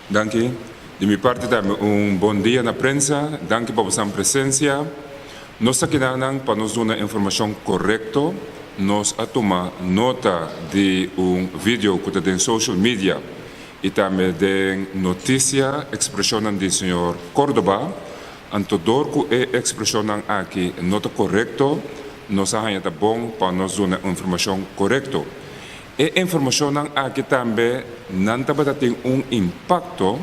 Danki. Di mi parti tambe un bon dia na prensa. Danki pa bosan presencia. Nos ta keda nan pa nos duna informacion corecto. Nos a tuma nota di un video cu ta den social media y tambe den noticia expresionnan di señor Cordoba. Anto door cu e expresionnan aki no ta corecto, nos a haña ta bon pa nos duna informacion corecto. E informacionnan aki tambe nan tabata tin un impacto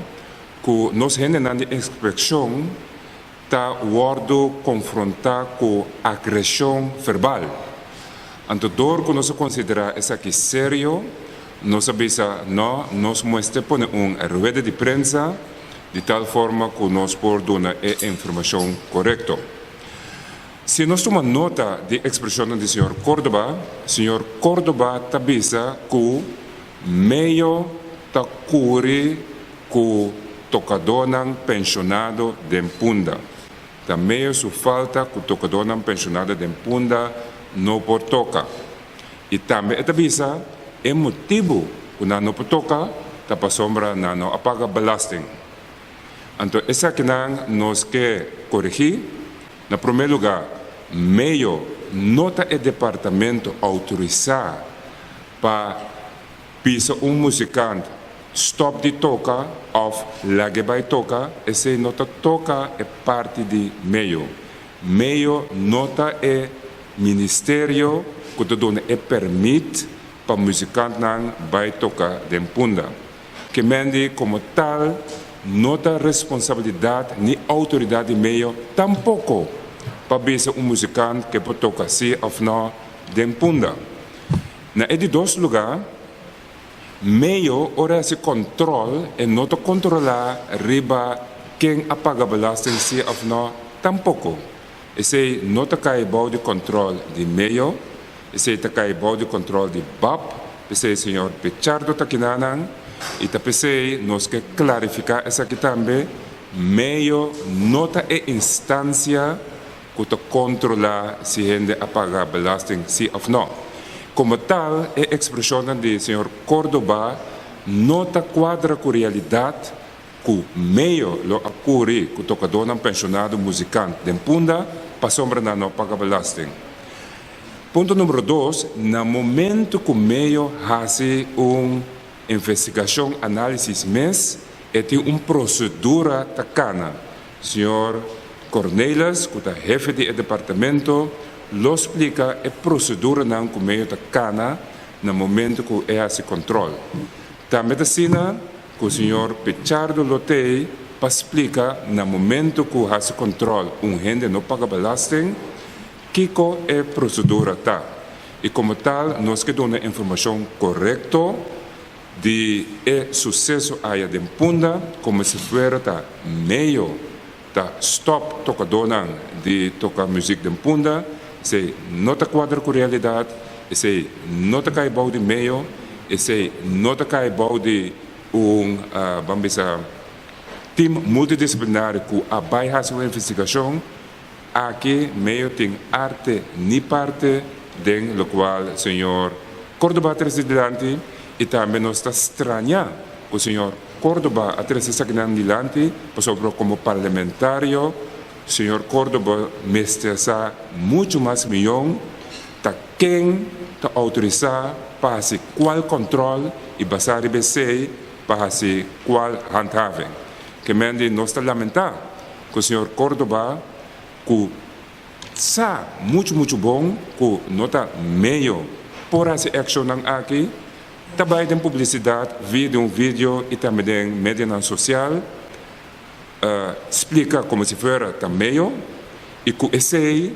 cu nos hendenan di inspeccion ta wordo confronta cu agresion verbal. Anto door cu nos a considera esaki serio, nos a bisa no, nos mester pone un rueda di prensa di tal forma cu nos por duna e informacion corecto. Si nos tuma nota di expresionnan di señor Cordoba, señor Cordoba ta bisa cu Meo ta curi cu tocadornan pensionado den Punda. Ta Meo su falta cu tocadornan pensionado den Punda no por toca. Y tambe e ta bisa e motibo cu nan no por toca ta pasobra nan no a paga belasting. Anto esakinan nos ke koregí. Na promé lugá, Meo no ta e departamento outorisá pa bisa un musikant stòp di toka òf lag'é bai toka, esei no ta toka e parti di Meo. Meo no ta e ministerio ku ta duna e pèrmit pa musikantnan bai toka den Punda. Kemendi komo tal no ta responsabilidat ni outoridat di meo tampoko pa bisa un muzikant ke por toka si òf nò den Punda. Na e di dos lugá, meo ora e hasi kòntròl e no ta kontrolá riba ken a paga belasting si òf nò tampoko. Esei no ta kai bou di kòntròl di meo. Esei ta kai bou di kòntròl di bap, p'esei señor Pichardo ta kinanan i ta p'esei nos ke klarifiká esaki tambe, Meyo no ta e instansia ku ta kontrolá si hende a paga belasting si òf nò. Komo tal e ekspreshonnan di señor Cordoba no ta kuadra ku realidat ku Meyo lo a kuri ku tokadónan penshonado muzikant den Punda pasobra nan no paga belasting. Punto numero dos, na momento ku Meyo hasi un investigashon, análisis mes, e tin un prosedura ta kana. Señor Cornelis, ku ta hefe di e departamento, lo splika e proseduranan ku Meyo ta kana na momento ku e hasi kòntròl. Tambe ta asina ku señor Pichardo lo t'ei pa splika na momento ku hasi kòntròl un hende no paga belasting, kiko e prosedura ta. I komo tal nos ke duna informashon korekto di e suseso aya den Punda komo si fuera ta meyo ta stòp tokadónan di toka muzik den Punda, esei no ta kuadra ku realidat, esei no ta kai bou di meyo, esei no ta kai bou di un, ban bisa, tim multidisiplinario ku a bai hasi un investigashon. Aki meyo tin arte ni parte den lokual señor Cordoba a trese dilanti i tambe nos ta straña ku señor Cordoba a trese esakinan dilanti pasobra komo parlamentario señor Cordoba mester sa muchu mas miyon ta ken ta outorisá pa hasi kual kòntròl i basá riba esei pa hasi kual handhaving. Ke men di nos ta lamentá ku señor Cordoba ku sa muchu muchu bon ku no ta meyo por hasi e akshonnan aki, ta bai den publisidat via di un video i tambe den medianan sosial splika komo si fuera ta meyo i ku esei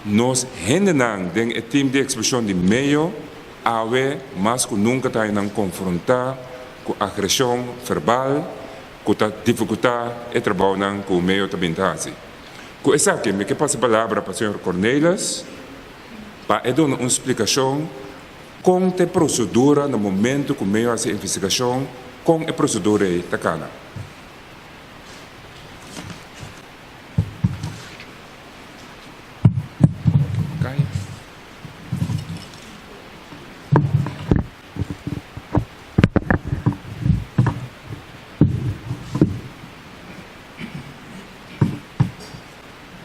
nos hendenan den e tim di ekspreshon di meyo awe mas ku nunka ta haña nan konfrontá ku agreshon verbal ku ta difikultá e trabounan ku meo ta bin ta hasi. Ku esaki mi ke pasa palabra pa señor Cornelis pa e duna un splikashon kon ta e prosedura na momentu ku meo hasi investigashon, kon e prosedura ei ta kana.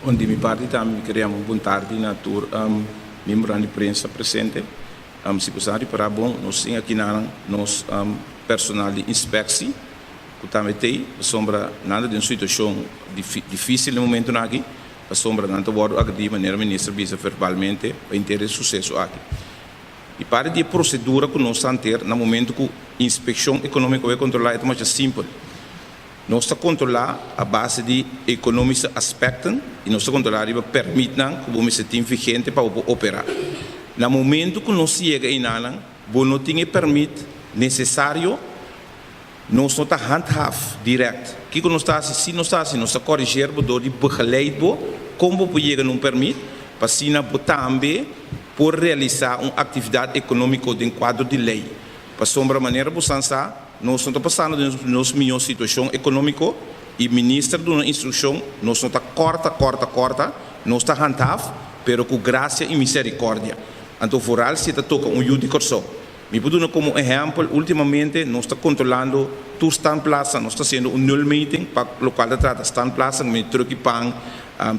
Bon, di mi parti tambe mi ke yama un bon tardi na tur miembronan di prensa presente. Si bo sa ripará bon, nos tin akinan nos personal di inspeksi ku tambe t'ei pasobra nan ta den un situashon difísil den momentunan aki, pasobra nan ta wòrdu agredí manera minister bisa verbalmente pa henter e suseso aki. I parti di e prosedura ku nos ta hanter na momentu ku inspekshon ekonómiko bai kontrolá e ta masha simpel. Nos ta kontrolá a base di ekonomische aspekten i nos ta kontrolá riba pèrmitnan ku bo mester tin vigente pa bo por operá. Na momentu ku nos yega einanan, bo no tin e pèrmit nesesario, nos no ta handhaaf dirèkt. Kiko nos ta hasi? Si nos ta hasi, nos ta kòriger bo dor di begeleid bo kon bo por yega na un pèrmit pa asina bo tambe por realisá un aktividat ekonómiko den kuadro di lei. Pasobra manera bo san sa, nos no ta pasando den nos mihó situashon ekonómiko i minister duna instrukshon, nos no ta kòrta, kòrta, kòrta, nos ta handhaaf, pero ku grasia i miserikòrdia. Anto vooral si e ta toka un yu di Kòrsou. Mi por duna komo ehèmpel, últimamente nos ta kontrolando tur standplaatsen, nos ta hasiendo un nulmeting pa lokual ta trata standplaatsen, trùk di pan,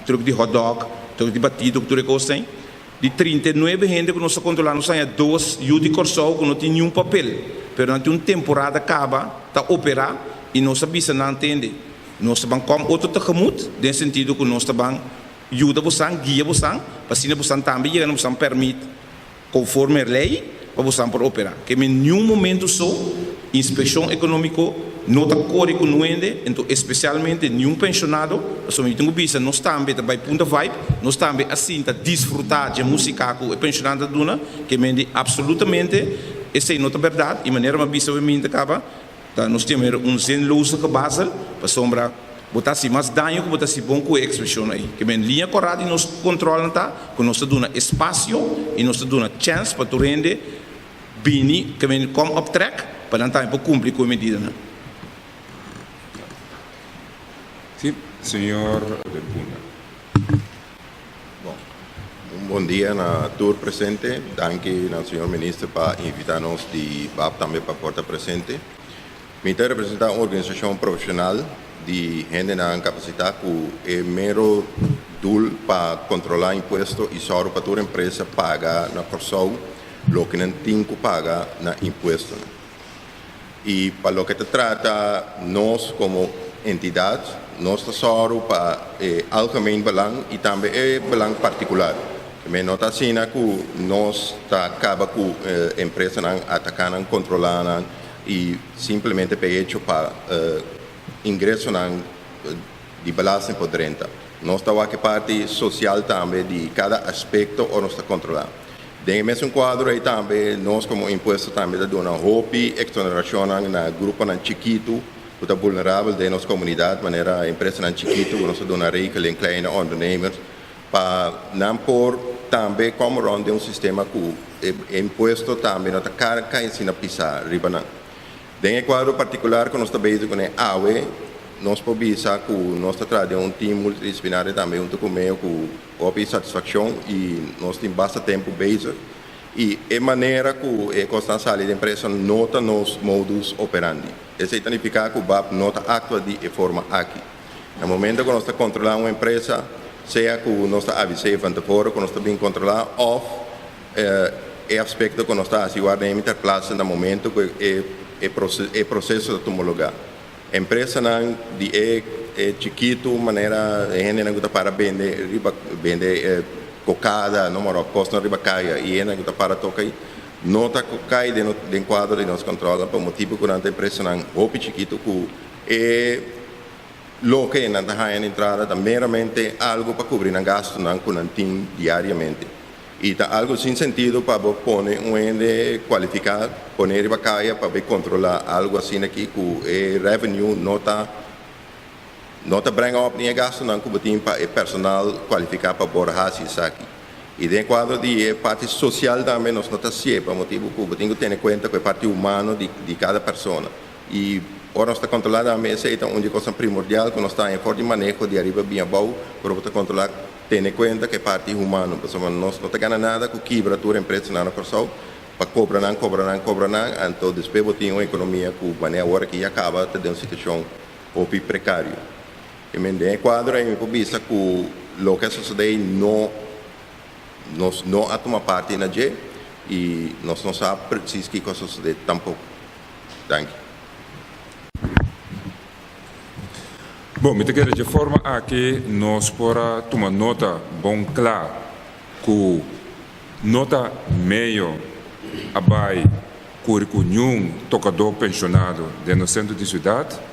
trùk di hotdog, trùk di batido ku tur e kosnan ei. Di 39 hende ku nos ta kontrolá nos haña dos yu di Kòrsou ku no tin niun papel, pero nan tin un temporada kaba ta operá i nos a bisa nan tende nos ta ban kòm otro tegemoet den sentido ku nos ta ban yuda bosan, guia bosan pa asina bosan tambe yega na bosan pèrmit konforme lei pa bosan por operá. Ke men niun momento so Inspekshon Ekonómiko no ta kore ku nuende, enton espesialmente niun penshonado, pasobra mi tin ku bisa nos tambe ta bai punta vibe, nos tambe a sinta disfrutá dje músika ku e penshonado ta duna, ke men di apsolutamente esei no ta bèrdat i manera mi a bisa mi ta kaba ta nos tin mira un zinloze gebazel, pasobra bo ta hasi mas daño ku bo ta hasi bon ku e ekspreshon ei. Ke men liña kòrá di nos kòntròlnan ta ku nos ta duna espasio i nos ta duna chèns pa tur hende Bini ke men kom op trek pa nan tambe por kumpli ku e medidanan. Sí, señor de Punda. Bon, un bon dia na tur presente. Danki na señor minister pa invita nos di bap tambe pa por ta presente. Mi ta representa un organisacion profesional di hendenan capacita cu e mero doel pa controla impuesto y sòru pa tur empresa paga na Kòrsou loke nan tin cu paga na impuestonan. Y pa loke ta trata nos como entidad, nos ta sòru pa e algemeen belang y tambe e belang particular. Me no ta asina cu nos ta caba cu empresanan, ataca nan, controla nan y simplemente p'e hecho pa ingresonan di belasting por drenta. Nos ta wak e parti social tambe di cada aspecto ora nos ta controla. Den e mesun cuadro ey tambe nos como impuesto tambe ta duna hopi exoneracionnan na gruponan chikitu cu ta vulnerabel den nos comunidad manera empresanan chikitu cu nos ta duna regeling kleine ondernemers pa nan por tambe kom rond den un sistema cu e impuesto tambe no ta cay asina pisa riba nan. Den e cuadro particular cu nos ta bezig cune awe, nos por bisa cu nos ta traha den un team multidisciplinario tambe hunto cu meo cu hopi satisfaccion y nos tin basta tempo bezig y e manera cu e cosnan sali den prensa no ta nos modus operandi. Esey ta nifica cu bap no ta actua di e forma aki. Na momento cu nos ta controla un empresa, sea cu nos ta avis'é van tevoren cu nos ta bin controla of e aspecto cu nos ta haci waarneming ter plaatse na momento cu e proceso ta tuma lugar. Empresanan di e chikitu manera e hendenan cu ta para bende riba bende cocada no moro cosnan riba caya y hendenan cu ta para toca ayi no ta cay den cuadro di nos control pa motibo cu nan ta empresanan hopi chikitu cu e loke nan ta haña na entrada ta meramente algo pa cubri nan gastonan cu nan tin diariamente. Y ta algo sin sentido pa bo pone un hende cualifica pone riba caya pa bay controla algo asina aki cu e revenue no ta no ta brenga op ni e gastonan cu bo tin pa e personal cualifica pa por haci esaki. Y den e cuadro di e parti social tambe nos no ta hacié pa motibo cu bo tin cu tene cuenta cu e parti humano di cada persona. Y ora nos ta controla tambe esey ta un di e cosnan primordial cu nos ta haña for di maneho di ariba bin abou, pero bo ta controla tene cuenta cu e parti humano, pasobra nos no ta gana nada cu kibra tur empresanan na Corsou pa cobra nan, cobra nan, cobra nan, anto despues bo tin un economia cu manera awor aki ya caba ta den un situacion hopi precario. I men den e cuadro ey mi por bisa cu. Loke a sosodé no nos no a tuma parti na dje i nos no sa presis kiko a sosodé tampoko. Danki. Bon, mi ta kere dje forma aki nos por a tuma nota bon kla ku no ta meio a bai kuri ku niun tokadó penshonado den nos sentro di siudat.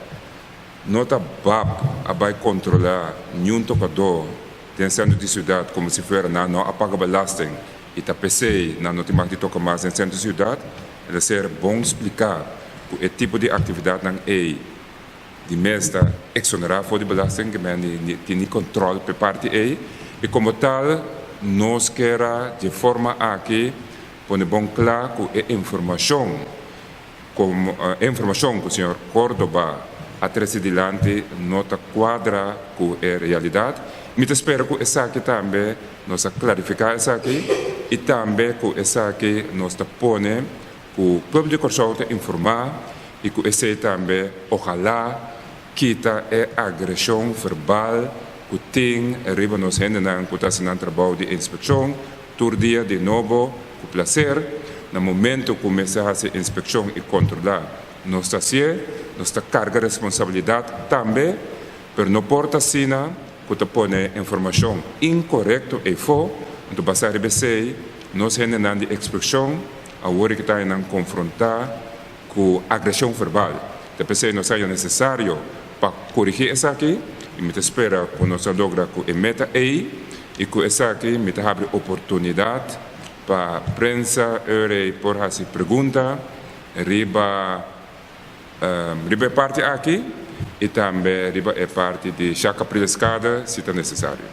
No ta bap a bai kontrolá niun tokadó den sentro di siudat komo si fuera nan no a paga belasting i ta p'esei nan no tin mag di toka mas den sentro di siudat. El a ser bon spliká ku e tipo di aktividatnan ei di mes ta eksonerá for di belasting, ke men ni tin ni kontrol p'e parti ei i komo tal nos ker a dje forma aki pone bon kla ku e informashon Como e informacion cu señor Cordoba a trece dilanti no ta cuadra cu e realidad, mi ta spera cu esaki tambe nos a clarifica esaki y tambe cu esaki nos ta pone cu pueblo di Corsou ta informa y cu esey tambe ojalá kita e agresion verbal cu tin riba nos hendenan cu ta haci nan trabou di inspeccion tur dia di nobo cu placer. Na momento cu mester haci inspeccion y controla nos ta hacié, nos ta carga responsabilidad tambe, pero no por ta asina cu ta pone informacion incorecto eyfo, anto basa riba esey nos hendenan di inspeccion awor y ta nan confronta cu agresion verbal. Ta p'esey nos haya necesario pa corigi esaki y mi ta spera cu nos a logra cu e meta ey y cu esaki mi ta habri oportunidad pa prensa eur por haci pregunta riba riba e parti aki y tambe riba e parti di Sha Capriles Kade si ta necesario.